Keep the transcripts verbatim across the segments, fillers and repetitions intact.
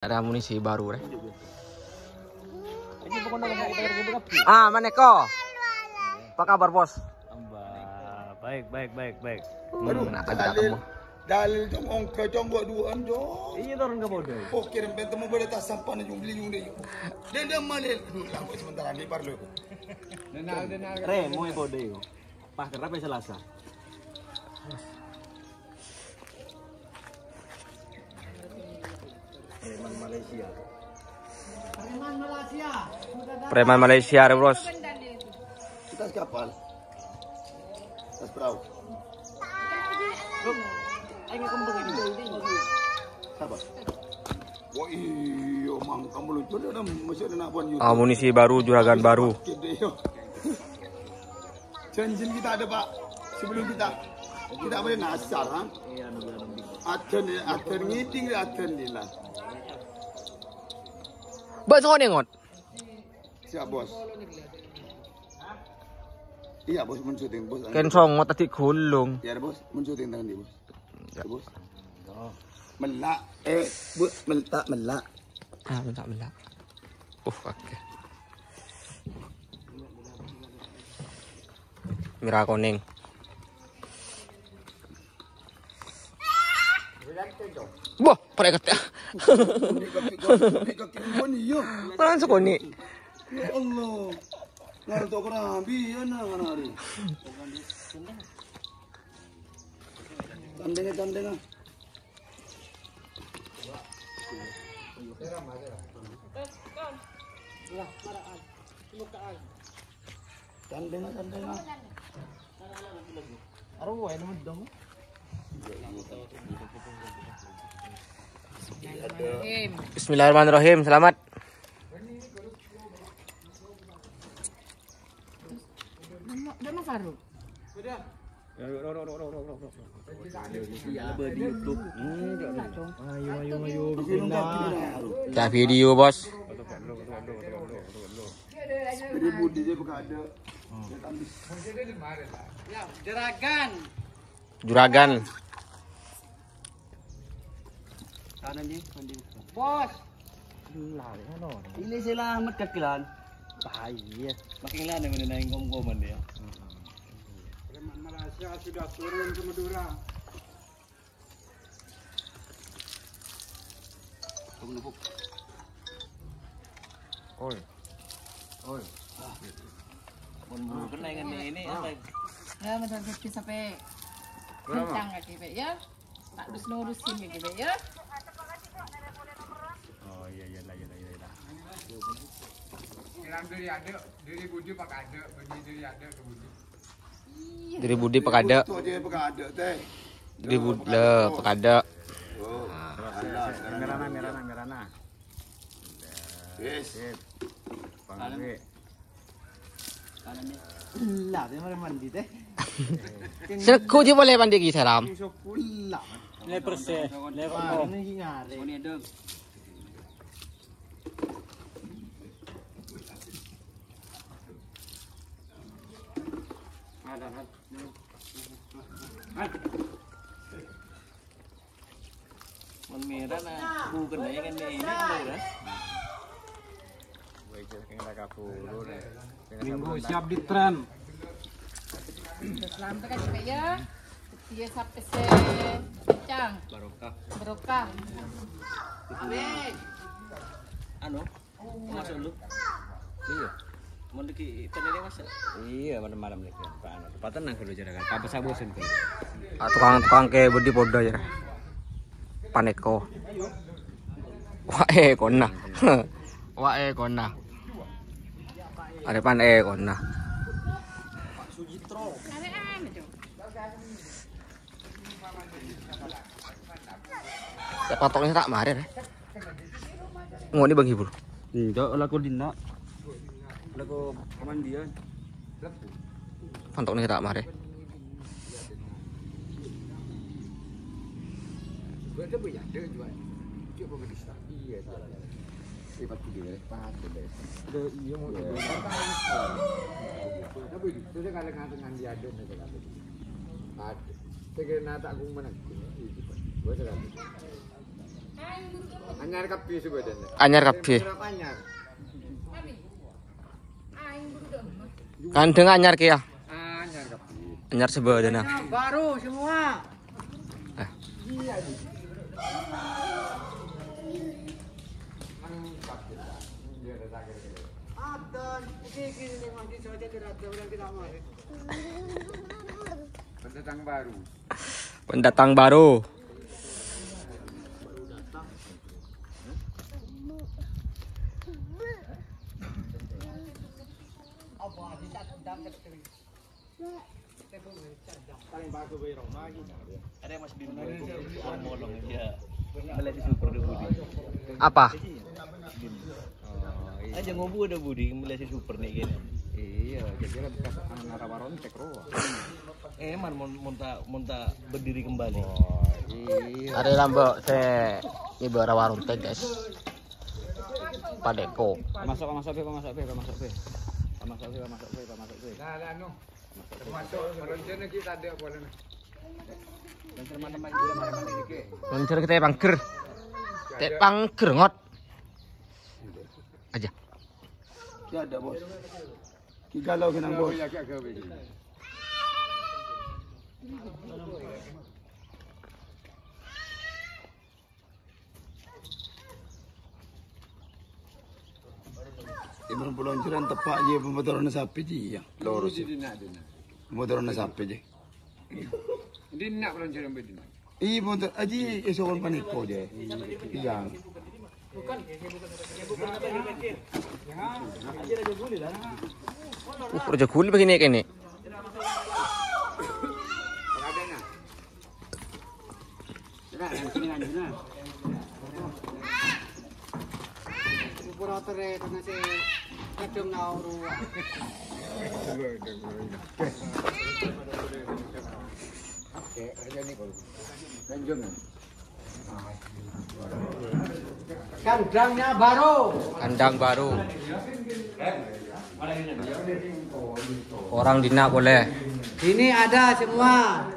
Ada amunisi baru, rè. Ah, manèko. Apa kabar, Bos? Baik, baik, baik, baik. Hmm, aduh, nah, kan tak dalil, ketemu. Dalil, Cong, ongko, Cong, gua duaan, Cong. Iya, turun ke bodoh. Oh, kirim pen temu boleh tas sampan, Cong, beli, Cong, deh, Cong. Dan, dan, malil. Aduh, lampu sementara ini, parlo. Remo, ya, bodoh, yo. Pas kerap, ya, Selasa. Preman Malaysia. Preman Malaysia. Preman Malaysia, rè, Bos. Kita kapal. Tas perahu. Apa? Wah, iya, Mang. Kamu lucu deh, masih ada anak buah YouTube. Amunisi baru, juragan baru. Gede, yo. Janji kita ada, Pak. Sebelum kita, kita boleh nasar, ha? Aden, aden ngiting, aden nila. Bos, ngono, Ngot. Siap, Bos. Iya, Bos, men syuting, Bos. Ken songo tadi gulung. Iya, Bos, men syuting tangan di, Bos. Ya, Bos. Melak, eh, Bu, melak, melak. Ah, melak, melak. Uh, oke. Merah kuning. Wah, pare'è kate'. Malah sakone'. Ya Allah. Ngarto kerambi, ya, nah, hari. Tandinga, tandinga. Tandinga, tandinga. Bismillahirrahmanirrahim. Selamat. Udah, Mas Farouk. Ayo, ayo, ayo, bismillah. Cak video, Bos. Ya, juragan. Juragan. Kanan, Ji, mandi. Bos. Ini selamat kakilan. Bahaya. Makin lana mana naik ngom-ngoman dia. Preman Malaysia sudah turun ke Madura. Tunggu, Buk. Oi. Oi. Mon buru kena dengan ini, apa? Ya, betul, betul, sampai kencang kaki, Pak, ya. Tak urus-urusin gitu, Pak, ya. Oh, iya, iya, lah, iya, lah, iya, lah. Bilang diri ada, diri budi pak ada, budi diri ada ke budi. Diri budi pekada. Itu aja pekada, teh. Diri budi pekada. Oh, alah, sekarang merana, merana, merana. Yes. Sip. Panggawe. Lah, dia mari mandi, teh. Sego ji boleh mandi ki salam. Lah. Le perse, le perse. Ini ngare. Ini dong. Mon merah na, bukan aja kan ini, merah. Minggu siap di tren. Selamat kan, Pak, ya. Dia sampai se kencang. Barokah. Barokah. Amin. Anu, masuk dulu. Iya. Mau lagi tadi dia masuk. Iya, malam-malam lagi. Pak, anu, Pak, tenang dulu, juragan. Apa sabusin dulu? Ah, tukang-tukang ke budi podo ya. Paneko. Wah, eh, kona. Wah, eh, kona. Ada pan, eh, kona. Ya, patoknya tak marah, eh. Ngoni Bang Hibur. Enggak, laku dina. Laku pemandian. Patoknya tak marah. Iya, iya. Iya, iya, mau coba. Tapi itu saya kadang ngantuk nganti ada, saya kadang. Ada. Saya kira nata aku mana? Itu, Pak. Gua sekali. Anyar kabbhi sabâdhâna. Anyar kabbhi. Anyar. Kandhâng anyar kèya. Anyar kabbhi. Anyar sabâdhâna. Baru semua. Eh. Pendatang baru. Pendatang baru. Ada Mas Bim, bolong, ya. Melek si Super deh, Budi. Apa? Aja ngobu ada Budi, melek si Super nih, gini. Iya, kira-kira bekas anak Rawarontek, roh. Eh, man, mon, mon ta, mon ta berdiri kembali. Oh, iya. Arè lambâ' sè ngibâ Rawarontek, guys. Padeko. Masuk, masuk, Be, masuk, Be, masuk, Be. Masuk, Be, masuk, Be, masuk, Be. Nah, anu. Masuk, Be. Masuk, masuk, masuk, masuk. Lonjor kita pangger. Tè pangger, ngot. Aja. Ya ada, Bos. Ki galau kènang, Bos. Imam peloncoran tepak aja pemotoran sapi ji ya. Lurus. Pemotoran sapi ji. Dinna' peloncoran bedina. Iya, motor aji esokon paniko je. Iya. Uh, Raja Guli begini kene. Pura tere karena saya kadang ngawur. Oke, aja nih kalau. Lanjut. Kandangnya baru. Kandang baru. Orang dinna' boleh. Ini ada semua.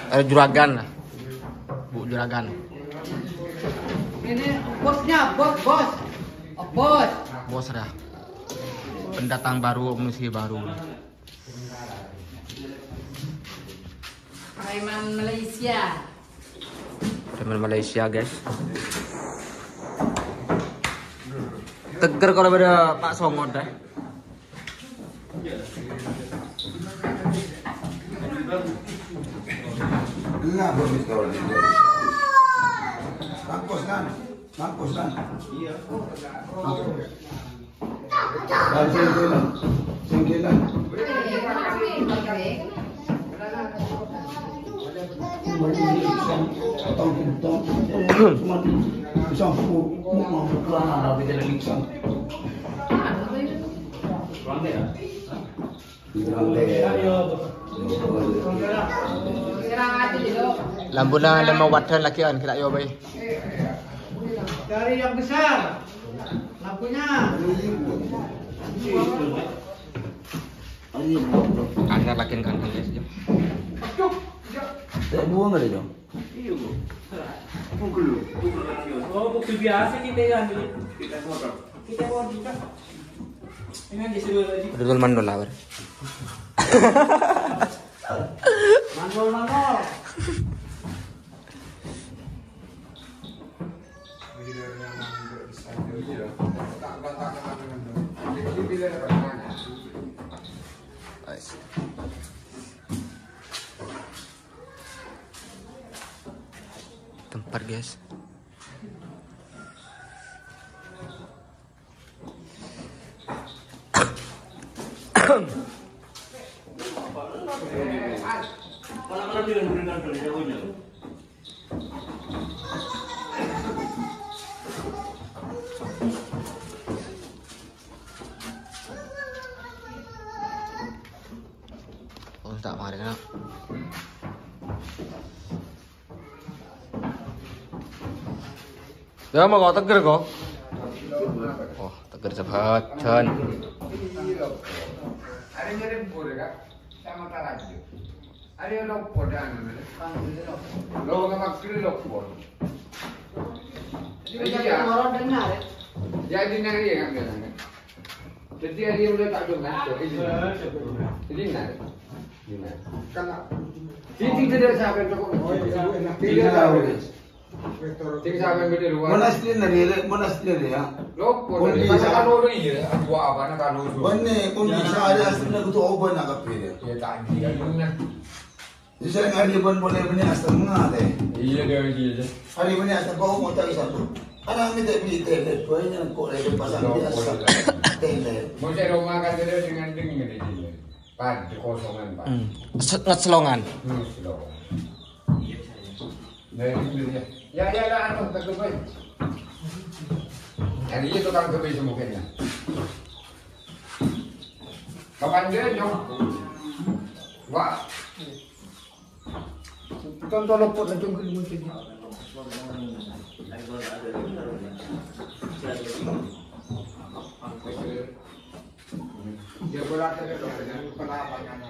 Ada juragan. Bu juragan. Ini bosnya, bos, bos. Oh, bos. Bos dah. Pendatang baru, manusia baru. Preman Malaysia. Preman Malaysia, guys. Teger kalau pada Pak Songo dah. Enggak, belum disetor. Bangkos kan? Bangkos kan? Iya. Bangkos. Lambuna lema wadan lagi an kira yo bay. Dari yang besar. Lampunya. Anyar lagi kandang, guys, ya. Saya buang ada dong. Iya, Bu. Pukul. Oh, pukul biasa kita kan. Kita motor. Kita motor, Kak. Ini aja sudah lagi. Betul mandul lah, Bar. Mandul, mandul. Tempat, guys. Oh, tak mari nak. Ya, mau kau teger kok. Oh, teger sebadan. Ada nyeri pura, Kak. Sama tarajuk. Ayo loppo dan. Lo ngamak kiri loppo. Iya. Jadi nari ya kan biasanya. Jadi hari ini udah tak dong kan. Ini nari. Ini nari. Karena sini tidak sampai toko. Tidak tahu. Sing sampeyan beli luar. Mon asli nari, Lè, mon asli nari, ya. Loppo, mon tadi bisa. Kan kalau iya, aduh, apa, nak kalau dulu. Bânnè, mon bisa ada asli nari, butuh obat nak kabeh, ya. Ya, tak iya, bener. Bisa nari pun boleh bânnè asli nggak, teh. Iya, dia, iya, iya. Hari ini asli kau mau tak bisa tuh. Karena ini tak beli tele, banyak kok ada pasang. Loppo, biasa. Iya. Tele. Mau saya rumah kan tele dengan dingin di sini. Pak, kekosongan, Pak. Hmm. Se-, ngeselongan. Hmm, ngeselongan. Nah, ini dia. Ya, ya, ya, anu, tak kebay. Yang ini tukang kebay semua kayaknya. Kapan dia, Nyok? Wah. Tonton lopot, langsung ke rumah saja. Dia berlatih ke sana, kenapa, kenapa?